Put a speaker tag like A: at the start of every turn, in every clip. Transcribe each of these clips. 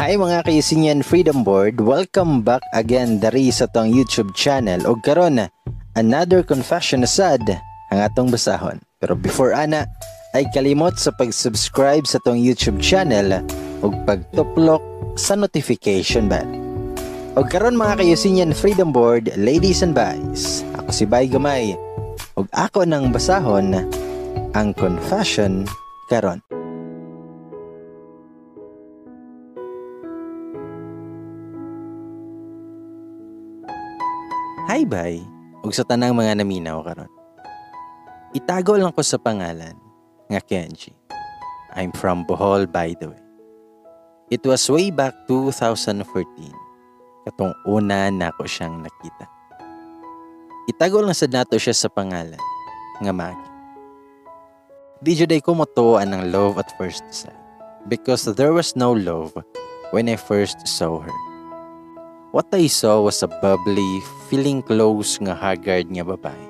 A: Hi, mga ka-Eusenian Freedom Board, welcome back again dari sa atong YouTube channel. Og karon, another confession na sad ang atong basahon. Pero before ana, ay kalimot sa pag-subscribe sa atong YouTube channel ug pagtuplok sa notification bell. Og karon, mga ka-Eusenian Freedom Board, ladies and guys, ako si Bay Gamay ug ako nang basahon ang confession karon. Hi, bay, ug sa tanang mga naminaw karon. Itago lang ko sa pangalan nga Kenji. I'm from Bohol, by the way. It was way back 2014 katong una nako siyang nakita. Itago lang sad nato siya sa pangalan nga Maggie. Di jud ay ko motuo ang love at first sight because there was no love when I first saw her. What I saw was a bubbly, feeling close nga haggard nga babae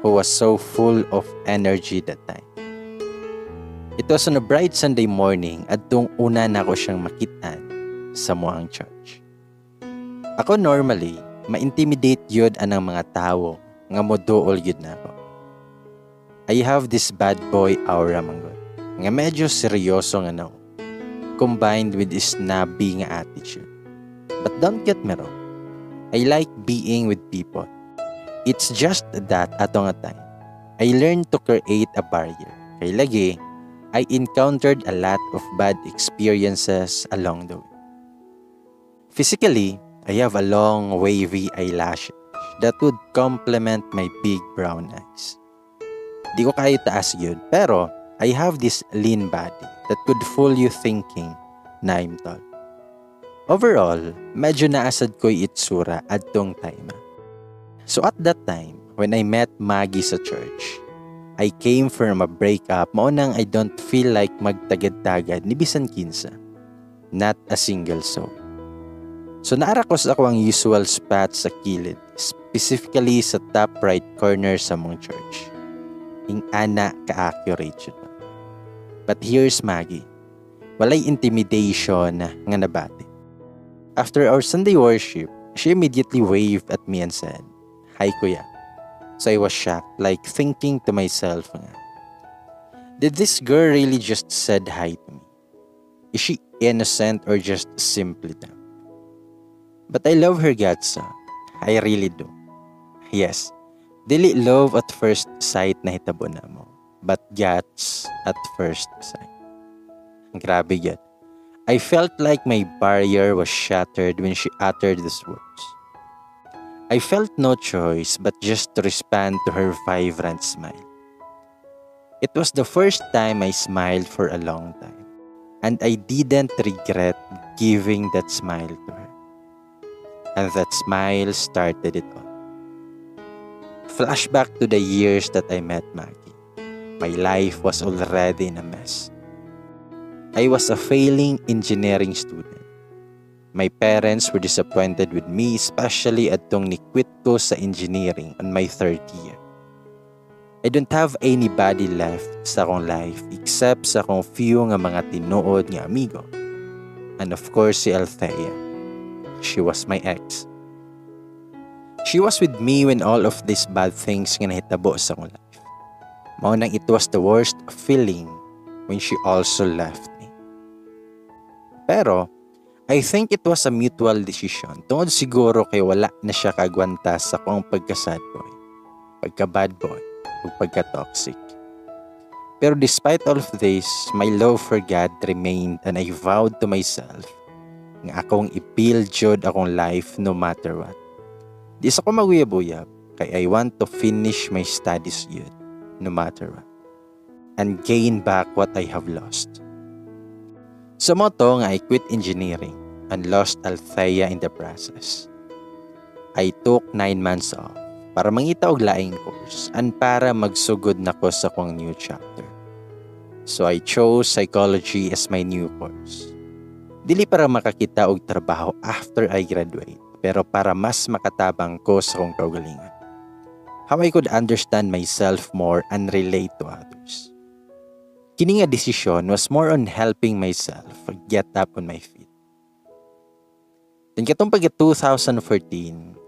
A: who was so full of energy that time. It was on a bright Sunday morning adtong una nako siyang makitaan sa among church. Ako normally, ma-intimidate yun anang mga tawo nga moduol yun nako. I have this bad boy aura manggod, nga medyo seryoso nga no, combined with snobby nga attitude. But don't get me wrong, I like being with people. It's just that ato nga time, I learned to create a barrier. Kay lagi, I encountered a lot of bad experiences along the way. Physically, I have a long wavy eyelash that would complement my big brown eyes. Di ko kaayo taas yun, pero I have this lean body that could fool you thinking na I'm tall. Overall, medyo naasad ko'y itsura adtong time. So at that time, when I met Maggie sa church, I came from a breakup, mao nang I don't feel like magtagad-tagad ni bisan kinsa. Not a single soul. So naara ko sa akoang usual spot sa kilid, specifically sa top right corner sa among church. Ing-ana ka-accurate yun. But here's Maggie. Walay intimidation nga nabati. After our Sunday worship, she immediately waved at me and said, "Hi, kuya." So I was shocked, like thinking to myself nga, did this girl really just said hi to me? Is she innocent or just simply dumb? But I love her guts, ah. I really do. Yes, dili love at first sight na hitabo na mo, but guts at first sight. Grabe yan. I felt like my barrier was shattered when she uttered these words. I felt no choice but just to respond to her vibrant smile. It was the first time I smiled for a long time, and I didn't regret giving that smile to her. And that smile started it all. Flashback to the years that I met Maggie. My life was already in a mess. I was a failing engineering student. My parents were disappointed with me, especially atong ni-quit ko sa engineering on my third year. I don't have anybody left sa akong life except sa akong few nga mga tinuod nga amigo. And of course si Althea. She was my ex. She was with me when all of these bad things nga nahitabo sa akong life. Mao nang it was the worst feeling when she also left me. Pero, I think it was a mutual decision. Tungod siguro kay wala na siya kagwanta sa akong pagka-sad boy, pagka-bad boy, ug pagka-toxic. Pero despite all of this, my love for God remained and I vowed to myself nga akong i-build jud akong life no matter what. Di sa ko maguyab-uyab, kay I want to finish my studies yun, no matter what, and gain back what I have lost. So mao to nga I quit engineering and lost Althea in the process. I took 9 months off para mangita og laing course and para magsugod nako sa akong new chapter. So I chose psychology as my new course. Dili para makakita og trabaho after I graduate, pero para mas makatabang ko sa akong kaugalingon. How I could understand myself more and relate to others. Kini nga desisyon was more on helping myself get up on my feet. Then katong pag 2014,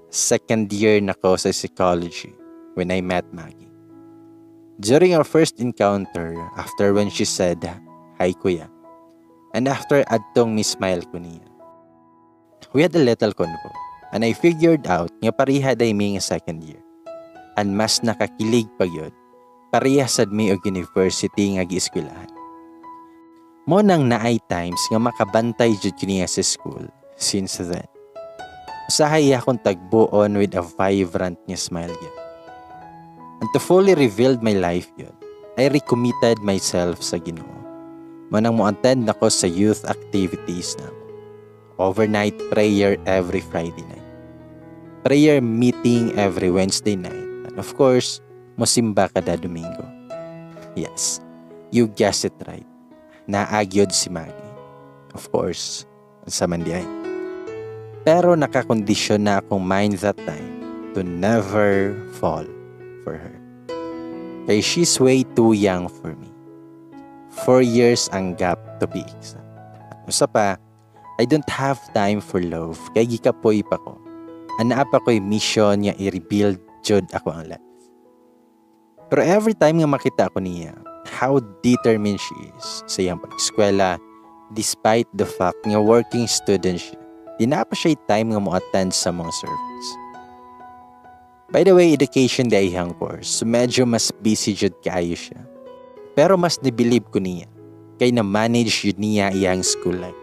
A: second year na ko sa psychology when I met Maggie. During our first encounter, after when she said, "Hi, kuya," and after adtong mi-smile ko niya, we had a little convo, and I figured out nga pareha diay mi nga second year. And mas nakakilig pa gyud, pareha sad mi og university nga gieskwelahan. Mao nang naay times nga makabantay jud niya sa school since then. Usahay akong tagbuon with a vibrant nga smile gyud. And to fully revealed my life gyud, I recommitted myself sa Ginoo. Mao nang mo-attend nako sa youth activities namo. Overnight prayer every Friday night. Prayer meeting every Wednesday night. And of course, mosimba kada Domingo. Yes, you guessed it right. Naa gyud si Maggie. Of course, sa man diay. Pero nakakondisyon na akong mind that time to never fall for her. Kay she's way too young for me. 4 years ang gap, to be exact. At usa pa, I don't have time for love kay gikapoy pa ko. Naa pa ko'y mission nga i-rebuild jud akoang life. Pero every time nga makita ko niya, how determined she is sa iyang pag-eskwela despite the fact nga working student siya, di na pa siya time nga mo-attend sa mga service. By the way, education diay iyang course, so medyo mas busy jud kaayo siya. Pero mas nibilib ko niya, kay na-manage jud niya iyang school life,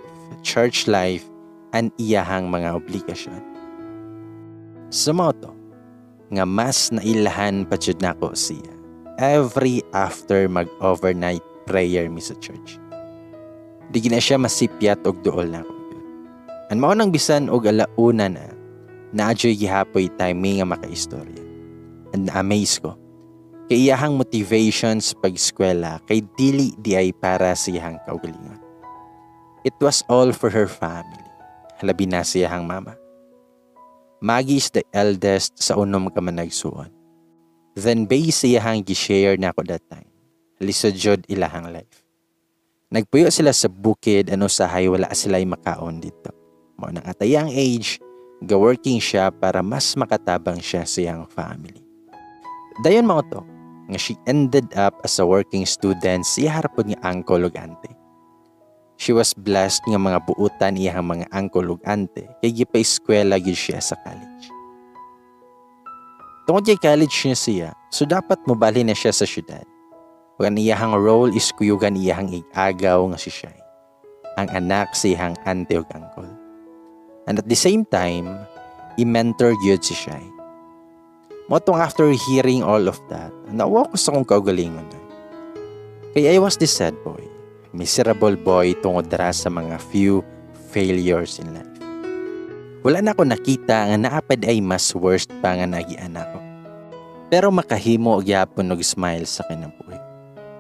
A: church life, and iyahang mga obligasyon. So mao to, nga mas nailahan pa jud nako siya every after mag-overnight prayer mi sa church. Di na siya masipyat og duol nako. And mao nang bisan og alauna na, naa juy gihapoy time nga makaistorya. And na-amaze ko. Kay iyahang motivation sa pag-eskwela kay dili diay para sa iyahang kaugalingon. It was all for her family. Labi na sa iyahang mama. Maggie is the eldest sa unom ka managsuon. Then base sa iyahang gi-share nako that time, lisod jud ilahang life. Nagpuyo sila sa bukid, ano sahay wala sila makaon didto. Mao nang at a young age, ga-working siya para mas makatabang siya sa iyang family. Dayon mao to, nga she ended up as a working student sa iyang nga uncle ug auntie. She was blessed nga mga buutan iyang mga uncle ug auntie kay gipa-eskwela gyud siya sa college. Tungod kay college niya siya, so dapat mobalhin na siya sa syudad. Ug ang iyahang role is kuyugan iyahang ig-agaw nga si Shai, ang anak sa iyahang auntie ug uncle. And at the same time, i-mentor gyud si Shai. Mao tong after hearing all of that, nauwaw ko sa akong kaugalingon. Kay I was this sad boy, miserable boy tungod ra sa mga few failures in life. Wala na ako nakita nga naa pa diay mas worst pa nga naagian nako. Pero makahimo gyapon og smile sa kinabuhi.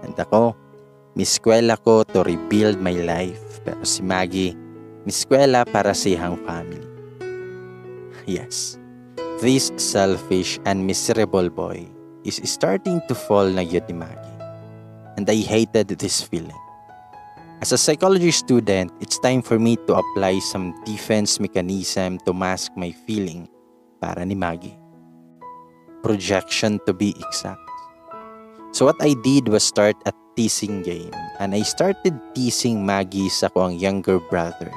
A: And ako, miskwela ko to rebuild my life. Pero si Maggie, miskwela para sa iyang family. Yes, this selfish and miserable boy is starting to fall na gyud ni Maggie. And I hated this feeling. As a psychology student, it's time for me to apply some defense mechanism to mask my feeling para ni Maggie. Projection, to be exact. So what I did was start a teasing game, and I started teasing Maggie sa akoang younger brother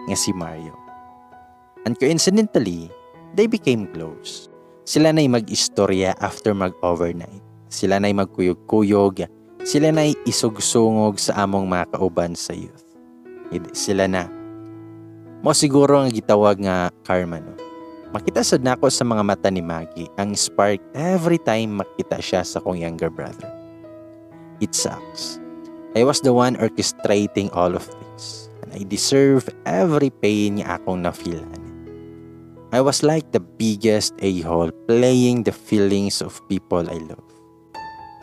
A: nga si Mario. And coincidentally, they became close. Sila na'y mag-istorya after mag-overnight. Sila na'y magkuyog-kuyog. Sila na'y isugsungog sa among mga kauban sa youth. Hindi, sila na. Mao siguro ang gitawag nga karma, no? Makita sad nako sa mga mata ni Maggie ang spark every time makita siya sa akong younger brother. It sucks. I was the one orchestrating all of this, and I deserve every pain nga akong na-feel. I was like the biggest a-hole playing the feelings of people I love.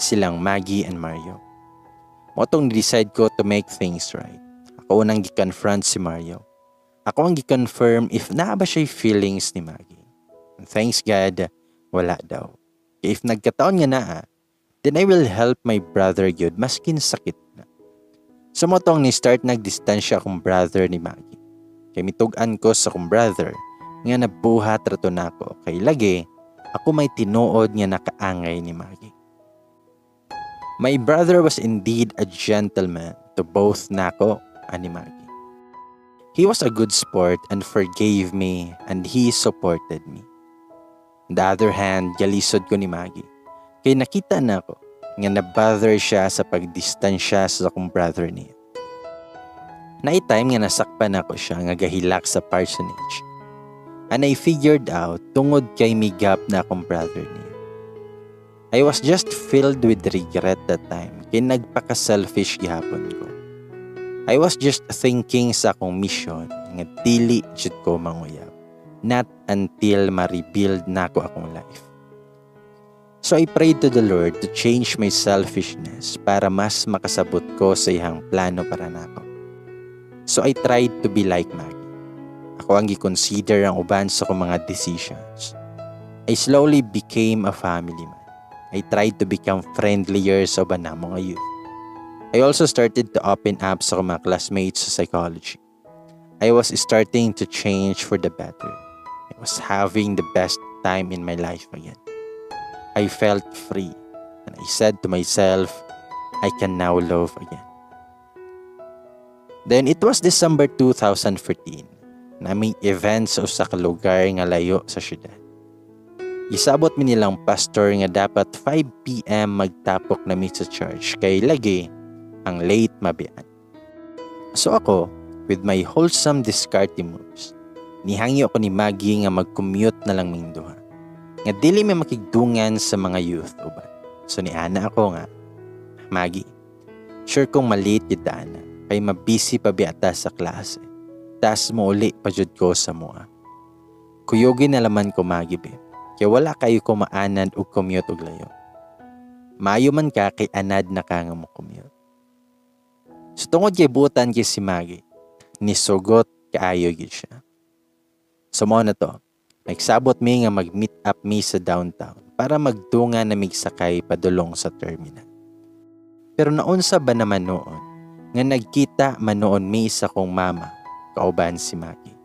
A: Silang Maggie and Mario. Mao tong decide ko to make things right. Ako unang gi-confront si Mario. Ako ang gi-confirm if naa ba siya feelings ni Maggie. And thanks God, wala daw. Kaya if nagkataon nga naa, then I will help my brother gyud maskin sakit na. So mao tong ni-start nagdistansya akong brother ni Maggie. Kay mitug-an ko sa akong brother Nga nabuhat ra to nako kay lagi ako may tinuod nga nakaangay ni Maggie. My brother was indeed a gentleman to both nako and ni Maggie. He was a good sport and forgave me and he supported me. On the other hand, galisod ko ni Maggie. Kay nakita nako nga na-bother siya sa pagdistansya sa akong brother niya. Naay time nga nasakpan nako siya nga gahilak sa parsonage. And I figured out tungod kay migap na akong brother niya. I was just filled with regret that time kay nagpaka-selfish gihapon ko. I was just thinking sa akong mission nga dili jud ko manguyab. Not until ma-rebuild nako akong life. So I prayed to the Lord to change my selfishness para mas makasabot ko sa iyang plano para nako. So I tried to be like Maggie. Ako ang gi-consider ang uban sa akong mga decisions. I slowly became a family man. I tried to become friendlier sa uban namo nga youth. I also started to open up sa akong mga classmates sa psychology. I was starting to change for the better. I was having the best time in my life again. I felt free and I said to myself, "I can now love again." Then it was December 2014 na may event sa usa ka lugar nga layo sa syudad. Isabot mi nilang pastor nga dapat 5 p.m. magtapok na mi sa church kay lagi ang late mabian. So ako, with my wholesome diskarte moves, nihangyo ko ni Maggie nga mag-commute na lang ming duha. Nga dili may makigdungan sa mga youth uban. So niana ako nga, "Maggie, sure kong ma-late gyud ana, kay mabisi pa biya ta sa klase. Tas mouli pa jud ko sa mua. Kuyugi na laman ko, Maggie be, kay wala kayo ko maanad og commute og layo. Maayo man ka kay anad na ka nga mo commute." So tungod kay buotan kay si Maggie, nisugot kaayo gyud siya. So mao na to, nagsabot mi nga mag-meet up mi sa downtown para magdungan na mig sakay padulong sa terminal. Pero naunsa ba naman noon nga nagkita man noon mi sa kong mama kauban si Maggie.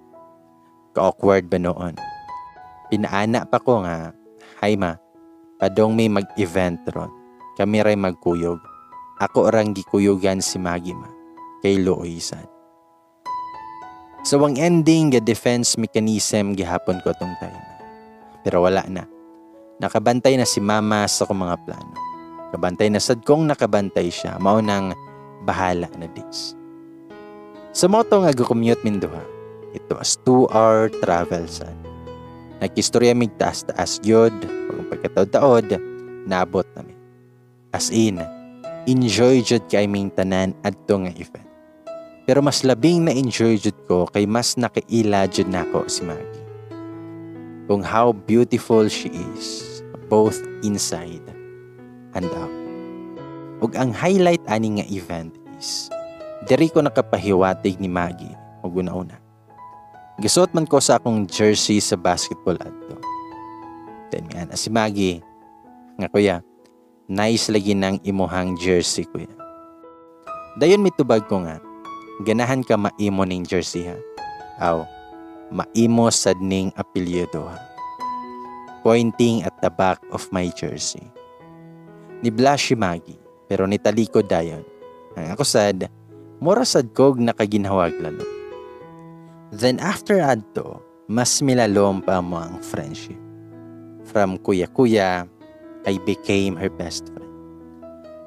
A: Ka-awkward ba noon? Pinaana pa ko nga, "Hi ma, padong mi mag-event ron. Kami ray magkuyog. Ako orang gikuyugan si Maggie ma, kay luoy sad." So ang ending ga defense mechanism gihapon ko tong time. Pero wala na. Nakabantay na si mama sa akong mga plano. Kabantay na sad kong nakabantay siya. Mao nang bahala na dis. Sa moto nga commute minduha, it was 2-hour travel sad. Nagkistorya mig taas-taas gyud, pag pagkataod-taod, naabot nami. As in, enjoy jud kay ming tanan adto nga event. Pero mas labing na enjoy jud ko kay mas nakaila jud nako si Maggie. Kung how beautiful she is, both inside and out. Ug ang highlight ani nga event is, diri ko nakapahiwatig ni Maggie og una-una. Gisuot man ko sa akong jersey sa basketball adto. Then nga na si Maggie, nga, "Kuya, nice lagi ng imuhang jersey, kuya." Dayon mitubag ko nga, "Ganahan ka maimo ning jersey ha? Aw, maimo sad ning apelyido ha." Pointing at the back of my jersey. Ni-blush si Maggie, pero nitalikod dayon. Ang ako sad, mura sad kog nakaginhawag lalo. Then after adto, mas milalom pa mo ang friendship. From kuya-kuya, I became her best friend.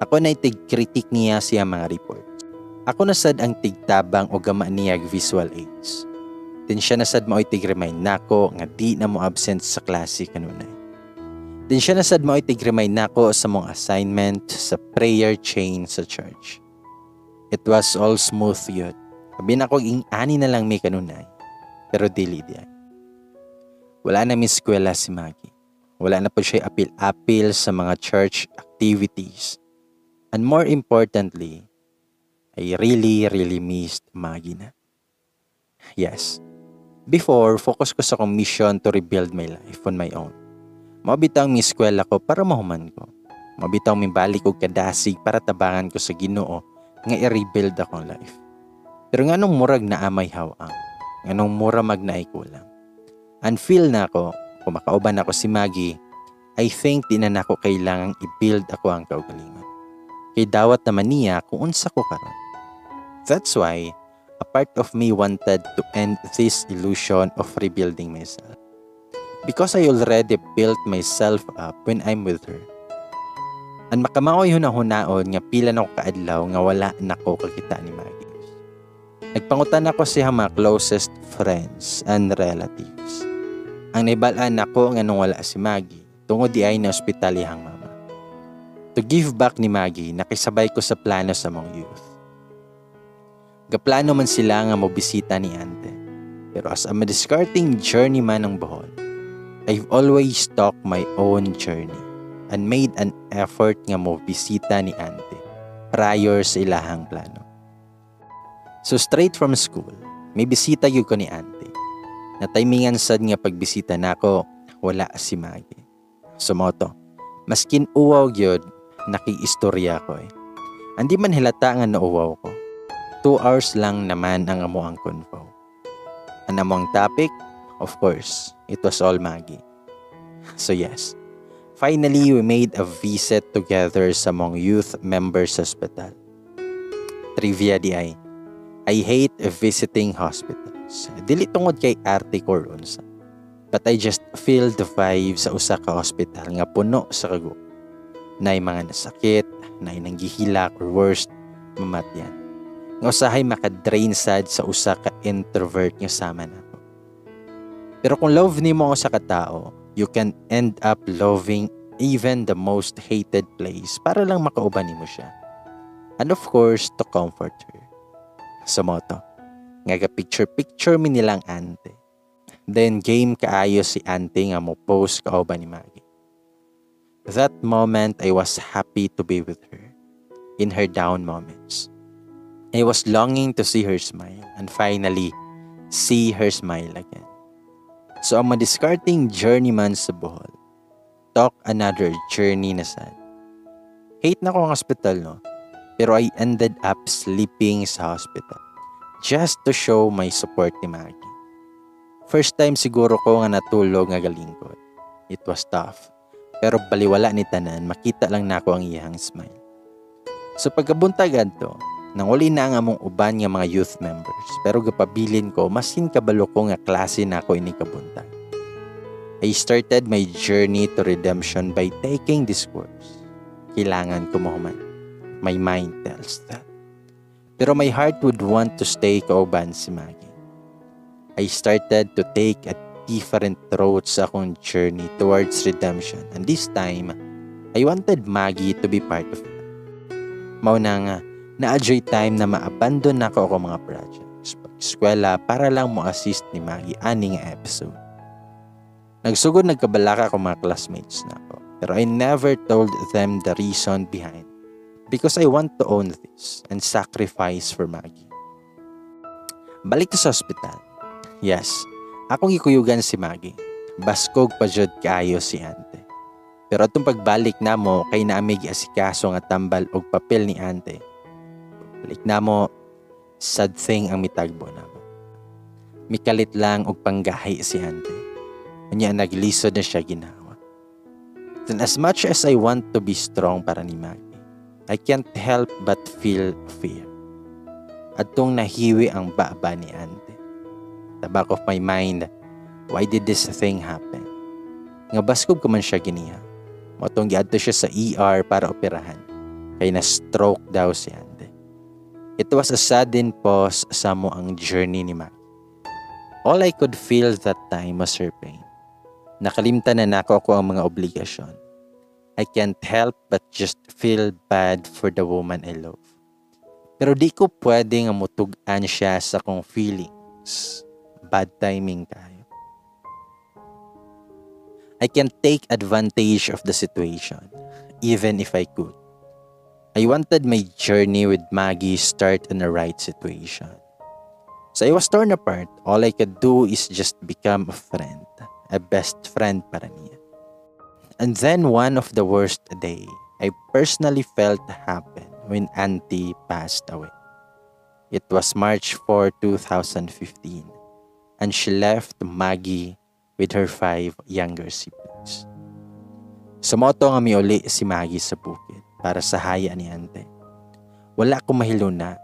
A: Ako na tig-critic niya siya mga reports. Ako na sad ang tigtabang o gama niya visual aids. Then siya na sad mao'y tig-remind nako nga di na mo absent sa klase kanunay. Then siya na sad mao'y tig-remind nako sa mong assignment sa prayer chain sa church. It was all smooth yun. Sabi na ko ing-ani na lang mi kanunay. Pero dili diay. Wala na mi eskwela si Maggie. Wala na po siya apil-apil sa mga church activities. And more importantly, I really, really missed Maggie na. Yes. Before, focus ko sa akong mission to rebuild my life on my own. Mao bitang mi eskwela ko para mahuman ko. Mao bitang mibalik og kadasig para tabangan ko sa Ginoo nga i-rebuild akong life. Pero nganong murag naa may hawang, nganong mura mag naay kulang. And feel nako, kung makauban nako si Maggie, I think di na nako kailangang i-build akoang kaugalingon. Kay dawat naman niya kung unsa ko karon. That's why a part of me wanted to end this illusion of rebuilding myself. Because I already built myself up when I'm with her. And makamaoy hunahunaon nga pila na ko kaadlaw nga wala nako kakita ni Maggie. Nagpangutan ako sa mga closest friends and relatives. Ang nahibalaan nako nga nung wala si Maggie, tungod diay na ospital iyang mama. To give back ni Maggie, nakisabay ko sa plano sa mga youth. Gaplano man sila nga mobisita ni Ante. Pero as a madiskarting journeyman ng Bohol, I've always talked my own journey and made an effort nga mobisita ni Ante prior sa ilahang plano. So straight from school, may bisita gyud ko ni Ante. Na-timingan sad nga pagbisita nako, wala si Maggie. So mao to, maskin uwaw gyud, nakiistorya ko eh. Andi man hilata nga nauwaw ko. 2 hours lang naman ang amoang convo. Ang among topic, of course, it was all Maggie. So yes, finally we made a visit together sa among youth members hospital. Trivia diay, I hate visiting hospitals. Dili tungod kay arte ko unsa. But I just feel the vibe sa usa ka hospital nga puno sa kago. Nay mga nasakit, nay nanggihilak or worst, mamatyan. Nga usahay makadrain sad sa usa ka introvert nga sama nako. Pero kung love nimo ang usa ka tao, you can end up loving even the most hated place para lang makauban nimo siya. And of course, to comfort her. So mao to, nga picture picture mi nilang ante. Then game kaayo si ante nga mo post kauban ni Maggie. That moment, I was happy to be with her in her down moments. I was longing to see her smile and finally see her smile again. So ang madiskarting journeyman sa Bohol, talk another journey na sad. Hate nako ang hospital, no? Pero I ended up sleeping sa hospital just to show my support ni Maggie. First time siguro ko nga natulog nga galingkod. It was tough. Pero baliwala ni tanan, makita lang nako ang iyang smile. So pagkabuntag adto, nanguli na ang among uban nga mga youth members. Pero gapabilin ko, masin kabalo ko nga klase nako ini kabuntag. I started my journey to redemption by taking this course. Kailangan ko mahuman. My mind tells that. Pero my heart would want to stay kauban si Maggie. I started to take a different road sa akong journey towards redemption. And this time, I wanted Maggie to be part of it. Mao na nga, naa time na ma-abandon nako ako mga projects pag-eskwela para lang mo assist ni Maggie ani nga episode. Nagsugod nagkabalaka ako mga classmates nako. Pero I never told them the reason behind because I want to own this and sacrifice for Maggie. Balik to sa ospital. Yes, akong gikuyugan si Maggie. Baskog pa jud kaayo si ante. Pero atong pagbalik namo kay naa mi giasikaso nga tambal og papel ni ante. Balik namo, sad thing ang mitagbo namo. Mikalit lang og panggahi si ante. Unya naglisod na siya ginawa. Then as much as I want to be strong para ni Maggie, I can't help but feel fear. Atong nahiwi ang baba ni ante. The back of my mind, why did this thing happen? Nga baskog ko man siya giniha. Mao tong giadto siya sa ER para operahan. Kay na stroke daw si ante. It was a sudden pause sa amoang journey ni Maggie. All I could feel that time was her pain. Nakalimtan na nako ako ang mga obligasyon. I can't help but just feel bad for the woman I love. Pero di ko pwede nga mutug-an siya sa akong feelings. Bad timing kaayo. I can't take advantage of the situation, even if I could. I wanted my journey with Maggie start in the right situation. So I was torn apart. All I could do is just become a friend, a best friend para niya. And then one of the worst day I personally felt happen when Auntie passed away. It was March 4, 2015, and she left Maggie with her five younger siblings. So mao to nga miuli si Maggie sa bukid para sa haya ni ante. Wala ko mahiluna.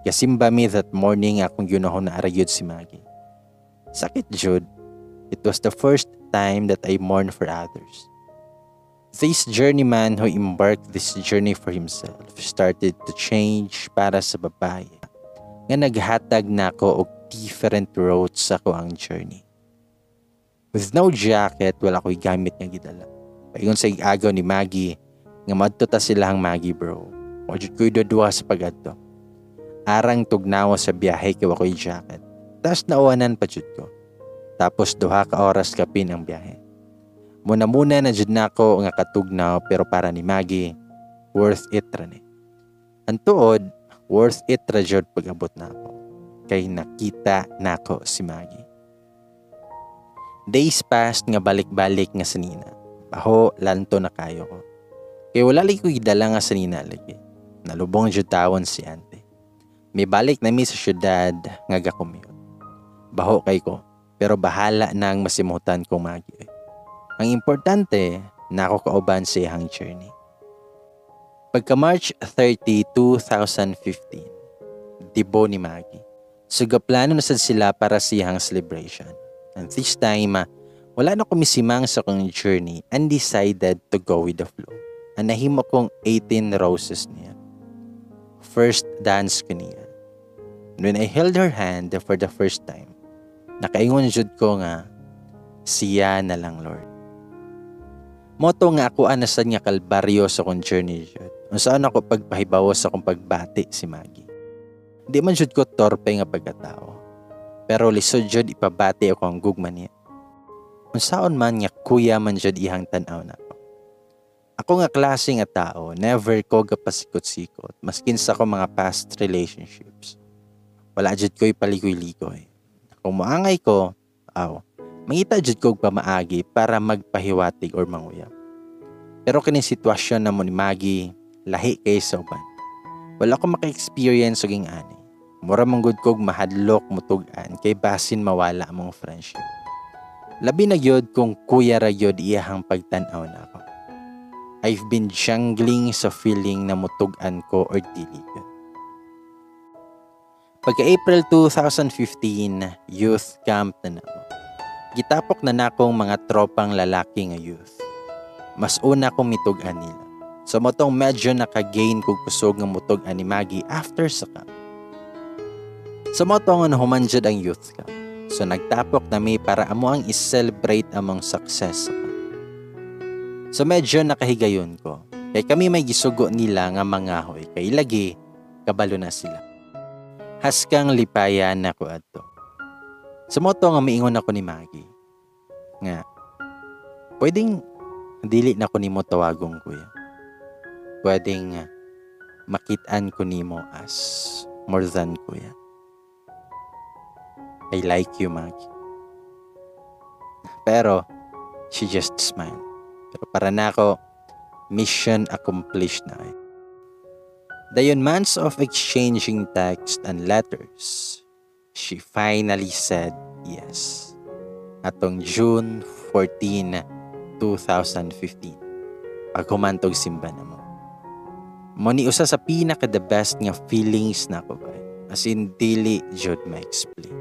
A: Kasimba mi that morning, akong ginahuna ra gyud si Maggie. Sakit jud. It was the first time that I mourned for others. This journeyman who embarked this journey for himself started to change para sa babae nga naghatag nako og different routes sa akoang journey. With no jacket, wala ko'y gamit nga gidala. Paingon sa agaw ni Maggie nga madto ta silang Maggie, bro. Wa jud ko'y duwa sa pagadto. Arang tugnawa sa biyahe kay wa ko'y jacket. Tas nauwanan pa jud ko. Tapos 2 ka oras kapin ang biyahe. Muna-muna na jud nako nga katugnaw, pero para ni Maggie, worth it ra ni. Ang tuod, worth it ra jud pag-abot nako. Kay nakita nako si Maggie. Days passed nga balik-balik nga sanina. Baho, lanto na kayo ko. Kay wala lagi ko gidala nga sanina lagi. Nalubong jud tawon si ante. Mibalik na mi sa syudad nga ga-commute. Baho kay ko, pero bahala nang masimutan kong Maggie. Ang importante, nako kauban sa iyang journey. Pagka March 30, 2015, dibo ni Maggie. So gaplano na sad sila para sa iyang celebration. And this time, wala na kumisimang sa akong journey and decided to go with the flow. Ang nahimo kong 18 roses niya. First dance ko niya. And when I held her hand for the first time, nakaingon jud ko nga, "Siya na lang, Lord." Mao to nga ako anasan nga kalbaryo sa akong journey jud. Unsaon ako pagpahibawo sa akong pagbati si Maggie. Di man jud ko torpe nga pagkatao. Pero lisod jud ipabati ako ang gugma niya. Unsaon man nga kuya man jud ihang tan-aw nako. Ako nga klase nga tao, never ko gapasikot-sikot maskin sa akong mga past relationships. Wala jud ko'y paligoy-ligoy. Kung moangay ko, aw, mangita jud ko og pamaagi para magpahiwatig or manguyab. Pero kining sitwasyon namo ni Maggie, lahi kay sa uban. Wala ko maka-experience og ani. Mura man gud kog mahadlok mutug-an kay basin mawala among friendship. Labi na gyud kung kuya ra gyud iyahang pagtan-aw nako. I've been juggling sa feeling na mutug-an ko or dili gyud. Pagka April 2015, youth camp na namo. Gitapok na nakong mga tropang lalaki nga youth. Mas una kong mitug-an nila. So mao tong medyo naka-gain kog kusog nga mutug-an ni Maggie after sa camp. So mao to nga nahuman jud ang youth camp. So nagtapok nami para amo ang i-celebrate among success sa camp. So medyo nakahigayon ko. Kay kami may gisugo nila nga mangahoy kay lagi kabalo na sila. Haskang lipayan nako adto. Sa mao to nga miingon ako ni Maggie nga pwedeng dili na ko nimo tawagong kuya. Pwedeng makitaan ko nimo as more than kuya. I like you, Maggie. Pero she just smiled. Pero para nako, mission accomplished na eh. Dayon months of exchanging text and letters, she finally said yes. Atong June 14, 2015. Paghuman tog simba namo. Mao ni usa sa pinaka the best nga feelings nako ba. As in, dili jud ma-explain.